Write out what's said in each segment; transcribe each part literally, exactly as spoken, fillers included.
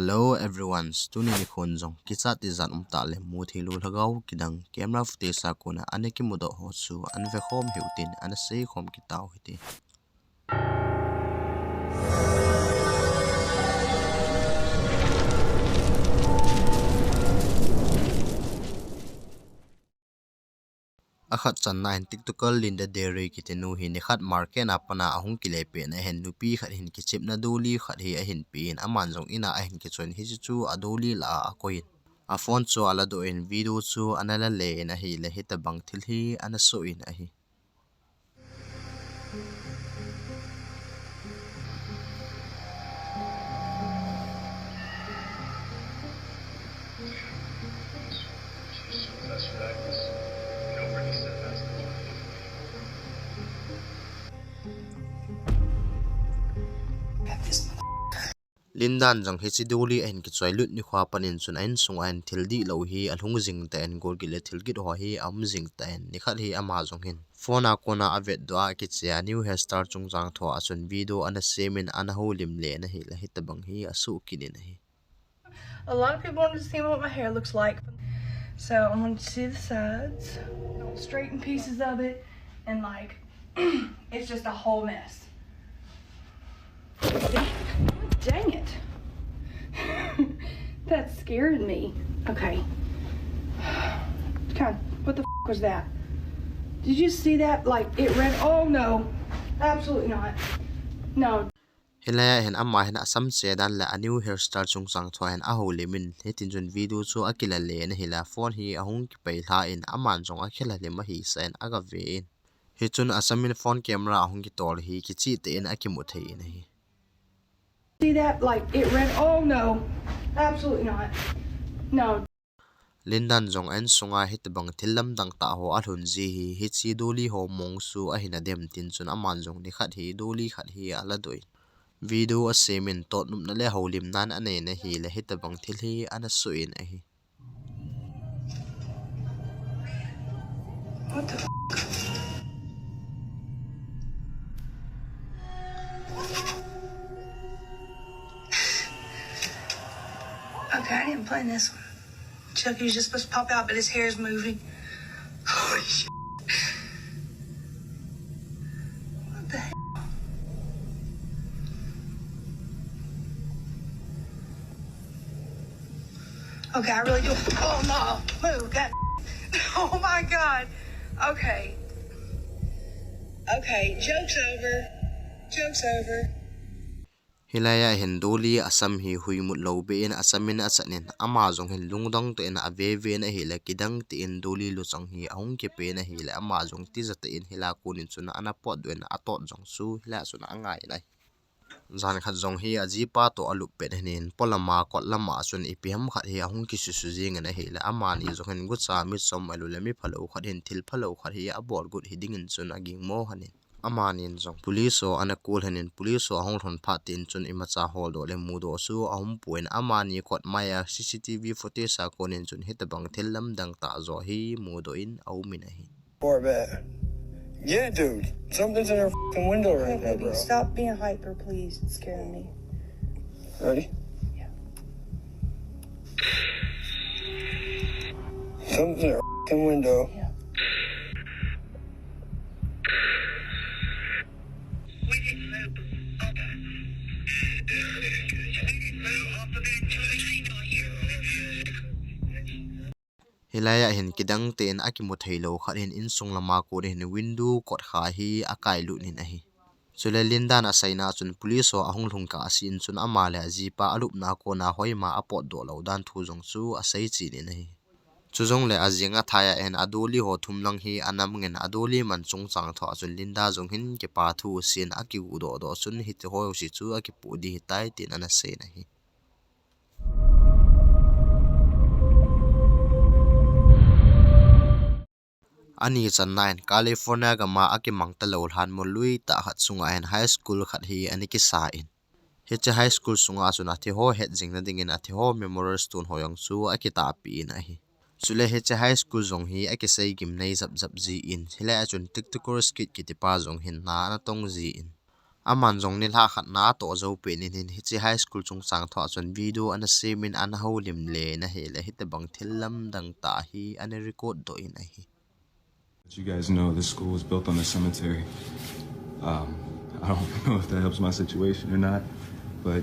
Hello everyone, tuni nikhon jong kichat tijat umtah le mutheilou lhagao kidang camera footage a kona ana kimudoh ho chu ana vekhom hiu tin ana seikhom kit tau hite. Akhat channa hin TikToker Linda Derry kiti nu hi nikhat market a pat a ahung kile pet na hin nupi khat hin kichepna dolly khat hi ahin pe in, aman jong in a ahin kichoi in, hiche chu a dolly lah a akoi in, a phone chu aladoh in video chu ana lale in ahile hitabang thil hi ana soh in ahi. Linda in jong hiche dolly ahin kichoi lut nikho a pat in chun a insung a hin thil dihlou hi alhung jing tan, golgit le thilgit ho hi aum jing tan, nikhat hi ama jong hin phone a kona avetdoh a kiche a new hairstyle chungchang thoa chun video ana sem in ana houlim le in ahile hitabang hi asoh kit in ahi. A lot of people wanted to see what my hair looks like. So I wanted to see the sides. I'll straighten pieces of it and, like, it's just a whole mess. Dang it. That scared me. Okay. God, what the f- was that? Did you see that? Like, it ran. Oh no. Absolutely not. No. Hilai a hin ama hin asam che dan le a new hairstyle chungchang thoa hin ahoulim in, hitin chun video chu akilale in ahile phone hi ahung kipei lha in, aman jong akilale ma hi sa in agave in. Hichun asam in phone camera ahung kitol hi kicheh tah in akimu thei in ahi. See that? Like, it ran. Oh no. Absolutely not. No. Linda in jong a insung a hitabang thil lamdang tah ho alhun ji hi, hiche dolly ho mong chu ahin adem tin chun aman jong nikhat hi dolly khat hi aladoh in video asem in, totnopna le houlimna in anei in ahile hitabang thil hi ana soh in ahi. What the f- Okay, I didn't plan this one. Chucky's just supposed to pop out, but his hair's moving. Holy shit. What the hell? Okay, I really do. Oh no, move, god. Oh my god. Okay. Okay, joke's over. Joke's over. Hilai a hin dolly asam hi huimut lou be in asam in achan in, ama jong hin lungdong tah in aveve in ahile kidang tah in dolly luchang hi ahung kipe in ahile ama jong tija tah in hilai a kon in chun ana potdoh in atot jong chu hilai a chun angai in ahi. Jan khat jong hi ajipa toh alup pet hin in, polam a kot lam a chun ipi ham khat hi ahung kisusu jing in ahile, amani jong hin gucha, mitchom, ahilouleh mi phalou khat hin thil phalou khat hi abol got hiding in chun aging mo hin in. Amani in jong police ho ana call hin in, police ho ahung lhun phat tin chun imacha holdoh le mudoh chu aum poi in, amani kot mai a C C T V footage a kon in chun hitabang thil lamdang tah jo hi mudoh in aum in ahi. Or bad. Yeah, dude. Something's in her fucking window right now, bro. Stop being hyper, please. It's scaring me. Ready? Yeah. Something's in her fucking window. Yeah. Hilai a hin kidang tah in akimu thei lou khat hin insung lama kon hin window kot kha hi akai lut in ahi. Chule Linda in aseina chun police ho ahung lhung kah a sin chun ama le ajipa alupna a kona hoima apotdoh lou dan thu jong chu asei chen in ahi. Chujongle ajing athai a hin adolly ho thum lang hi anam ngen, adolly man chungchang thoh a chun Linda jong hin kipa thu asin, akigu doh doh chun hiti ho jouse chu akipoh ding ahitai tin ana sei in ahi. Ani channa in California gam a akimang talou lhanmol lui tah khat sunga hin high school khat hi ana kisa in. Hiche high school sunga chun athi ho het jing na dingin athi ho memorial stone ho jong chu akitahpi in ahi. Chule hiche high school jong hi akisei gimnei jap jap jin, hilai a chun TikToker Skit kiti pa jong hin na ana tong jin. Aman jong nilhah khat na atoh jou pet in hin hiche high school chungchang thua chun video ana sem in ana houlim le in ahile hitobang thil lamdang tah hi ana record doh in ahi. As you guys know, this school was built on a cemetery. Um, I don't know if that helps my situation or not, but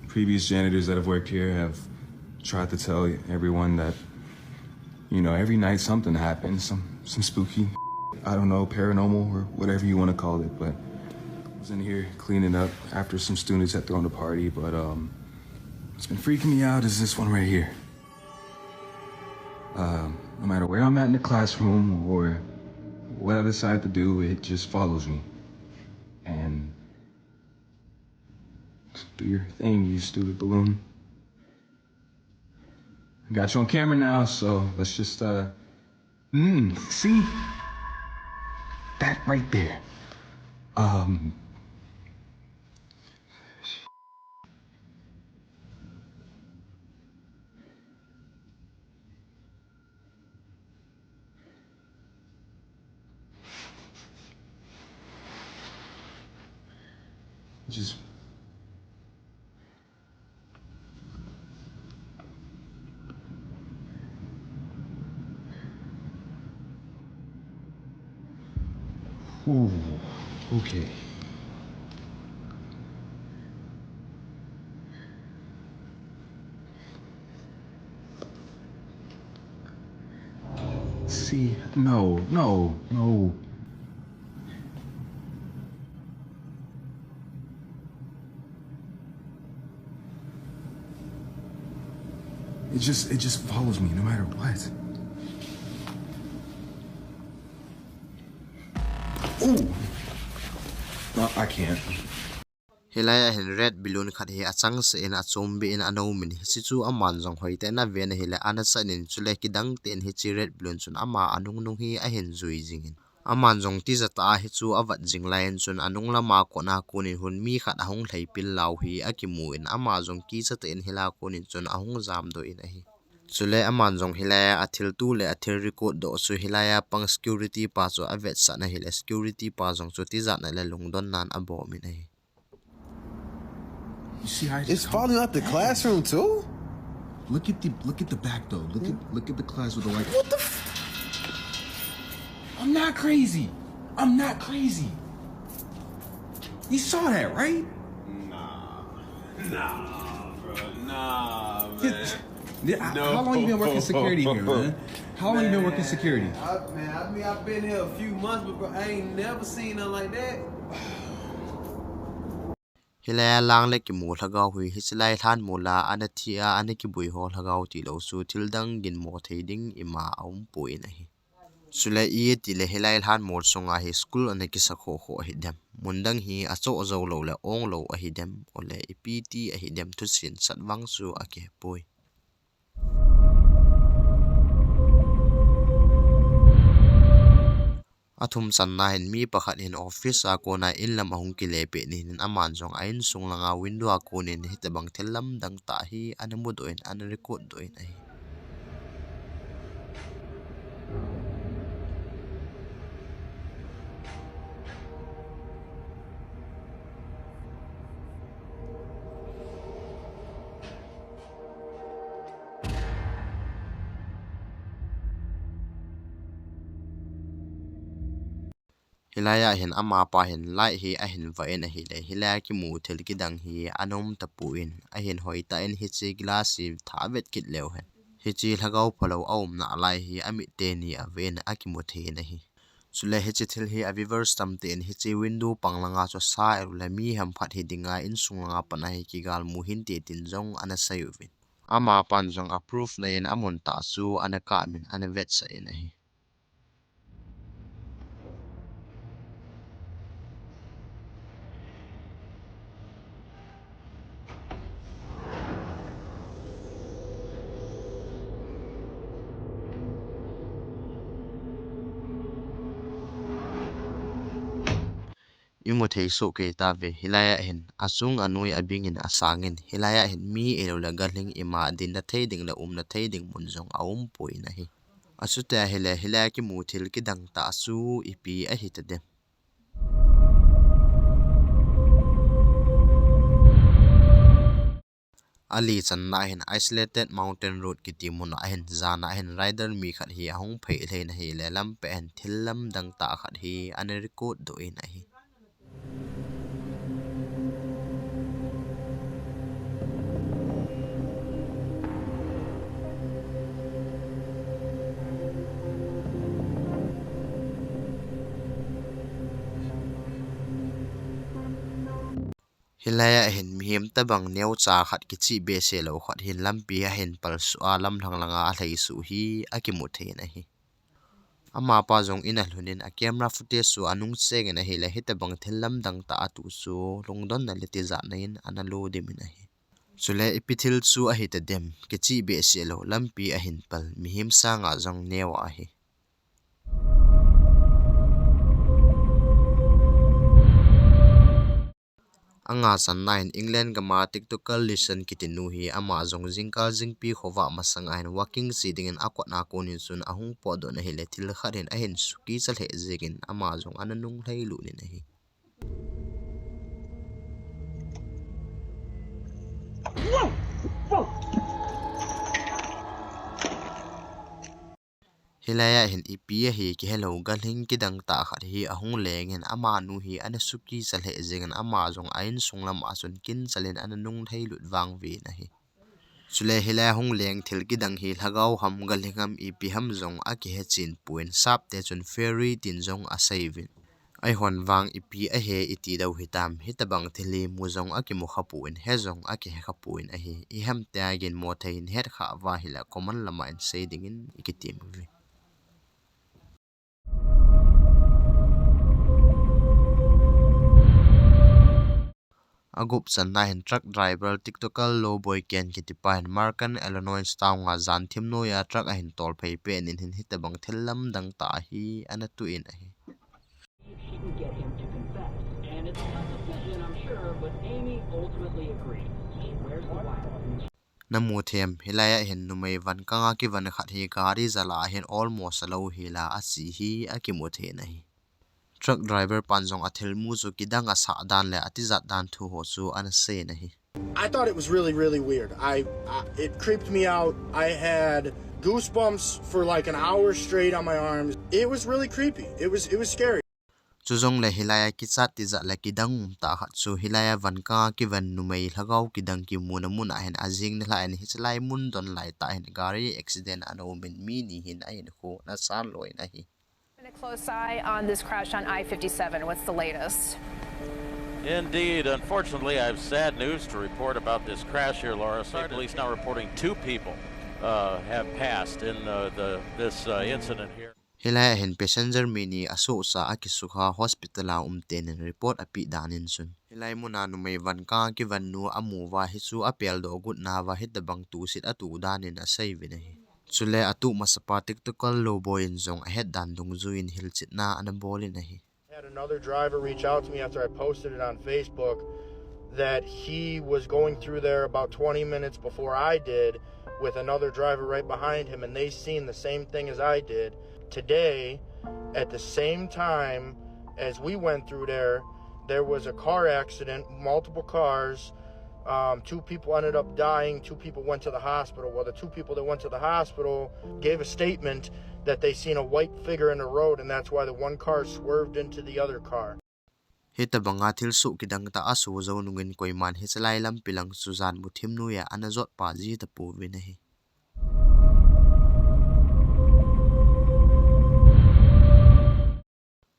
previous janitors that have worked here have tried to tell everyone that, you know, every night something happens, some, some spooky, I don't know, paranormal or whatever you wanna call it, but I was in here cleaning up after some students had thrown a party, but, um, what's been freaking me out is this one right here. Um, no matter where I'm at in the classroom or what I decide to do, it just follows me. And do your thing, you stupid balloon. I got you on camera now, so let's just, uh, mm, see? That right there. Um, Just Ooh, okay. See, no, no, no. It just, it just follows me no matter what. Ooh. No, I can't. Hilai a hin red balloon khat hi achangseh in achombe in ana um in, hiche chu aman jong hoitah in ave in ahile ana chan in, chule kidang tah in hiche red balloon chun ama anung nung hi ahin jui jing in. Aman jong tijat a hichu avat jing lai in chun anung lama kona kon in hun mi khat ahung lhai pil lou hi akimu in, ama jong kicha tah in hilai a kon in chun ahung jam doh in ahi. Chule aman jong hilai a athil tu le athil record doh chu hilai a pang security pa chu avetsah in ahile, security pa jong chu tijat na le lungdon nan abom in ahi. You see how it's falling out the classroom too? Look at the, look at the back though. Look at, look at the class with the white. What the? F- I'm not crazy. I'm not crazy. You saw that, right? Nah, nah, bro, nah, man. Yeah, how long you been working security here, man? How long you been working security? I, man, I mean, I've been here a few months, but bro, I ain't never seen nothing like that. Hilai a lang le kimu lhagao hi, hiche lai lhanmol a ana thi a, ana kibui ho lhagao tilou chu thil dang ginmo thei ding ima aumpoi in ahi. Chule itile hilai lhanmol sunga hi school ana kisa khoh khoh ahidem, mun dang hi achoh jou lou le ong lou ahidem, ole ipi ti ahidem thusin chat vang chu akihepoi. Athum channa hin mi pakhat hin office a kona inlam ahung kile pet in hin aman jong a insung langa window a kon in hitobang thil lamdang tah hi ana mudoh in ana record doh in ahi. Hilai a hin amapa hin light hi ahin vah in ahile, hilai a kimu thil kidang hi ana um tapon, ahin hoitah in hiche glass hi thah vet kit leu hen, hiche lhagao phalou aumna lai hi amit teni ave in akimu thei in ahi. Chule hiche thil hi a viewers tamtah in hiche window pang langa chu sa el le mihem phat hi dinga insung langa pat a hi kigalmu hinte tin jong ana sei uvin. Amapan jong a proof nei in amun tah chu ana kap in ana vetsah in ahi. Imu thei soh kei tave, hilai a hin achung anoi abing in asang in, hilai a hin mi eilou le galhing ima dinna thei ding le umna thei ding mun jong aumpoi in ahi. Achuti ahile, hilai a kimu thil kidang tah chu ipi ahitadem. Ali channa hin Isolated Mountain Road kiti mun ahin, jan ahin rider mi khat hi ahung phei lhei in ahile, lampi ahin thil lamdang tah khat hi ana record doh in ahi. Hilai a hin mihem tabang neocha khat kichih behseh lou khat hin lampi ahin palsuh a, lamlhang langa alhai suh hi akimu thei in ahi. Amapa jong in alhun in a camera footage chu anung cheng in ahile, hitabang thil lamdang tah atuh chu lungdonna le tijatna in ana lo dim in ahi. Chule ipi thil chu ahi tadem, kichih behseh lou, lampi ahin pal, mihem sanga jong neo ahi. Anga channa hin England gama TikToker Listen kiti nu hi ama jong jingkah jingpi khovah masang ahin walking che dingin akotna kon in chun ahung potdoh in ahile, thil khat hin ahin sukicha lheh jengin ama jong ana nung lhailut in ahi. Hilai a hin ipi ahi kihelou, galhing kidang tah khat hi ahung leng in amanu hi ana sukicha lheh jengin ama jong a insung lama chun kinchalin ana nung lhailut vangvin ahi. Chule hilai a hung leng thil kidang hi lhagao ham, galhing ham, ipi ham jong akihe chen pon, sapte chun fairy tin jong asei uvin. Eihon vang ipi ahi iti diu hitam, hitabang thil hi mu jong akimu khapon, he jong akihe khapon ahi. Ihamtia ginmo thei in het khah uva ahile comment lama hin sei dingin ikitem uve. Agup channa hin truck driver TikToker Lowboy Ken kitipa hin Markham, Illinois town a jan thim noiya truck ahin tol phei pet in hin hitabang thil lamdang tah hi ana tuh in ahi. She can get him to confess. And it's a tough decision, I'm sure, but Amy ultimately agrees. She wears the wire. Namu them, hilai a hin numei van kanga kivan khat hi gari jal a hin almost alou hel a ache hi akimu thei in ahi. Truck driver pan jong athilmu chu kidang asah dan le atijat dan thu ho chu ana sei in ahi. I thought it was really, really weird. I, I, it creeped me out. I had goosebumps for, like, an hour straight on my arms. It was really creepy. It was, it was scary. Chujongle hilai a kichat tijat le kidang um tah khat chu hilai a van kanga kivan numei lhagao kidang kimuna mun a hin ajing nilhah in hichelai mun don lai tah hin gari accident ana um in mi ni hin ahinkho ana san lo in ahi. And a close eye on this crash on I fifty-seven. What's the latest? Indeed. Unfortunately, I have sad news to report about this crash here, Laura. Police now reporting two people, uh, have passed in, uh, the, this, uh, incident here. Hilai a hin passenger mi ni asohcha akisukha hospital a um ten in report apeh dan in chun, hilai mun a numei van kanga kivan nu amu uva hichu apeldoh got nauva hitabang tusit atuh dan in asei uvin ahi. Chule atuh masapa TikToker Lowboy in jong ahet dan dungjui in hilchetna ana bol in ahi. Had another driver reach out to me after I posted it on Facebook that he was going through there about twenty minutes before I did with another driver right behind him, and they seen the same thing as I did. Today, at the same time as we went through there, there was a car accident, multiple cars, Um, two people ended up dying, two people went to the hospital. Well, the two people that went to the hospital gave a statement that they seen a white figure in the road, and that's why the one car swerved into the other car. Hitabanga thilsoh kidang tah asoh jou nungin koiman hichelai lampi lang chu jan muthim noiya ana jotpa ji tapouvin ahi.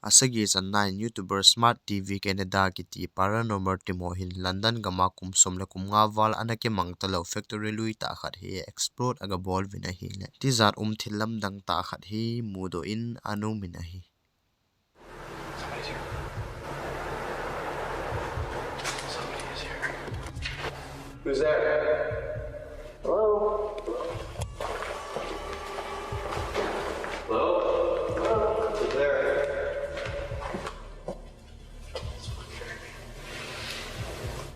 Asagi channa in YouTuber Smart T V Canada kiti paranormal team ho hin London gama kum som le kum nga val ana kimang talou factory lui tah khat hi explore agabol uvin ahile, tijat um thil lamdang tah khat hi mudoh in ana um in ahi. Somebody's here. Somebody is here. Who's there? Hello? Hello? Hello? Who's there?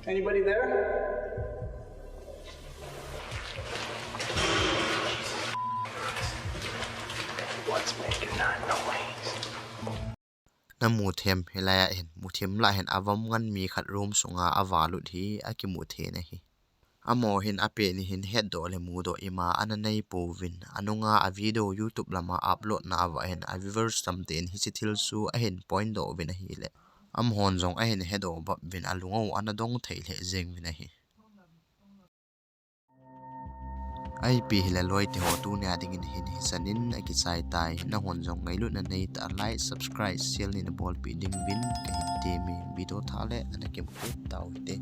Anybody there? What's making that noise? Namu them, hilai a hin muthim lah hin avom ngan mi khat room sunga avalut hi akimu thei in ahi. Amaho hin apen in hin hetdoh le mudoh ima ana nei pouvin, anunga a video YouTube lama upload na uva hin a viewers tamten hiche thil chu ahin point doh uvin ahile, amahon jong ahin hedoh bap uvin alung u ana dong thei lheh jeng uvin ahi. Ipi hile loi teho, tunia dingin hin hichan in akichai tai. Nahon jong ngailutna neitah a like, subscribe, share neina bolpeh ding uvin kahin temme. Video thah le ana kimu kit tau hite.